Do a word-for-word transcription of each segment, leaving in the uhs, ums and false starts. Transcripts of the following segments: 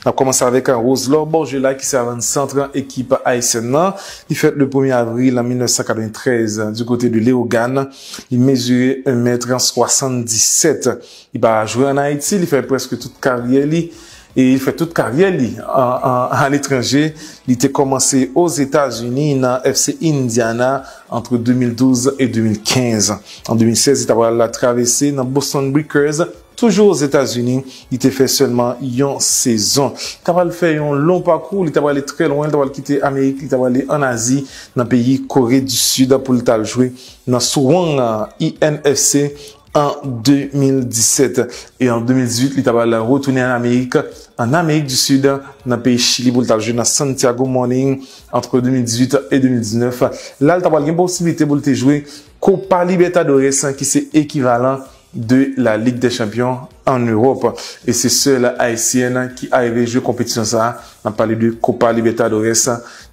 N ap kòmanse avèk Roselor Borgella, ki se avansant ekip ayisyèn nan. Li fèt le premye avril mil nèf san katreventrèz, du côté de Léogâne. Li mezire en mèt swasanndisèt. Li pa jwe ann Ayiti, li fè prèske tout karyè li. E li fè tout karyè li an, an, aletranje. Li te kòmanse Ozetazini nan F C Indiana entre deux mille douze et deux mille quinze. An de mil sèz, li ta pral travèse nan Boston Breakers, toujou Ozetazini. Li te fè sèlman yon sezon. Li ta pral fè yon lon pakou, li ta pral ale trè lwen, li ta pral kite Amerik, li ta pral ale ann Azi, nan peyi Kore di Sid, pou li t al jwe nan Suwon, I N F C, an de mil disèt. E an de mil dizuit, li ta pral retounen ann Amerik, ann Amerik di Sid, nan peyi Chili, pou li t al jwe nan Santiago Morning entre deux mille dix-huit et deux mille dix-neuf. La, li ta pral gen posiblite pou li te jwe Copa Libertadores, ki se ekivalan de la Ligue des Champions an Ewòp. E se sèl ayisyèn ki arive jwe konpetisyon sa a. N ap pale de Copa Libertadores,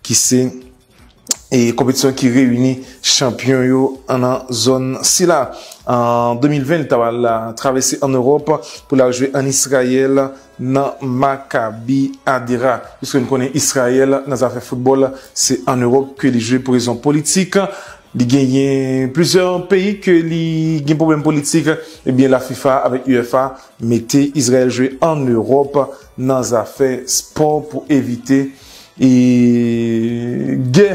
ki se e konpetisyon ki reyini chanpyon yo nan zòn sila. An de mil ven, li ta pral travèse ann Ewòp pou l al jwe ann Izrayèl nan Maccabi Hadera. Piske nou konnen Izrayèl, nan zafè foutbòl, se ann Ewòp ke li jwe pou rezon politik. Li genyen plizyè peyi ke li gen pwoblèm politik. Ebyen, la FIFA avèk U F A mete Izrayèl jwe ann Ewòp nan zafè spò pou evite e gè,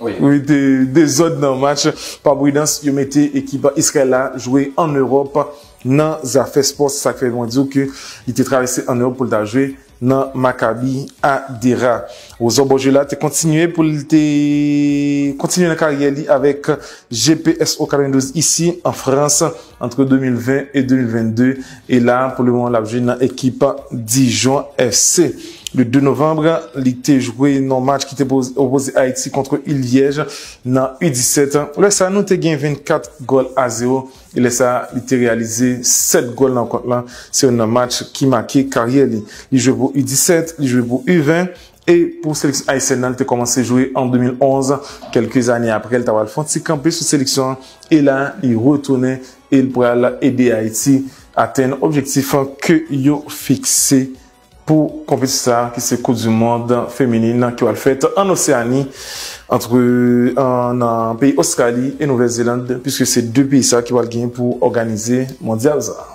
wi, de, dezòd nan match. Pa pridans, yo mete ekip Izrayèl la jwe ann Ewòp nan zafè spò. Se sa k fè mwen di w ke li te travèse ann Ewòp pou l ta jwe nan Maccabi Hadera. Roselor Borgella te kontinye pou l te kontinye nan karyè li avèk G P S O katrevendouz isi an Frans entre de mil ven e de mil vennde. E la, pou le moman, l ap jwe nan ekip Dijon F C. Le de novanm, li te jwe nan match ki te poz-, opoze Ayiti kont Ilyèj nan U disèt. Lè sa, nou te gen vennkat gòl a zewo. E lè sa, li te reyalize sèt gòl nan kont lan. Se youn nan match ki make karyè li. Li jwe pou U disèt, li jwe pou U ven. E pou seleksyon ayisyèn nan, li te kòmanse jwe an de mil onz, kèlke zane apre, li ta pral fè yon ti kanpe sou seleksyon an. E la, li retounen e li pral ede Ayiti atenn objektif ke yo fikse pou konpetisyon sa a, ki se Koup di Mond feminin ki pral fèt ann Oseyani, antre, an, nan peyi Ostrali e Nouvèl Zeland, piske se de peyi sa a ki pral gen pou òganize mondyal sa a.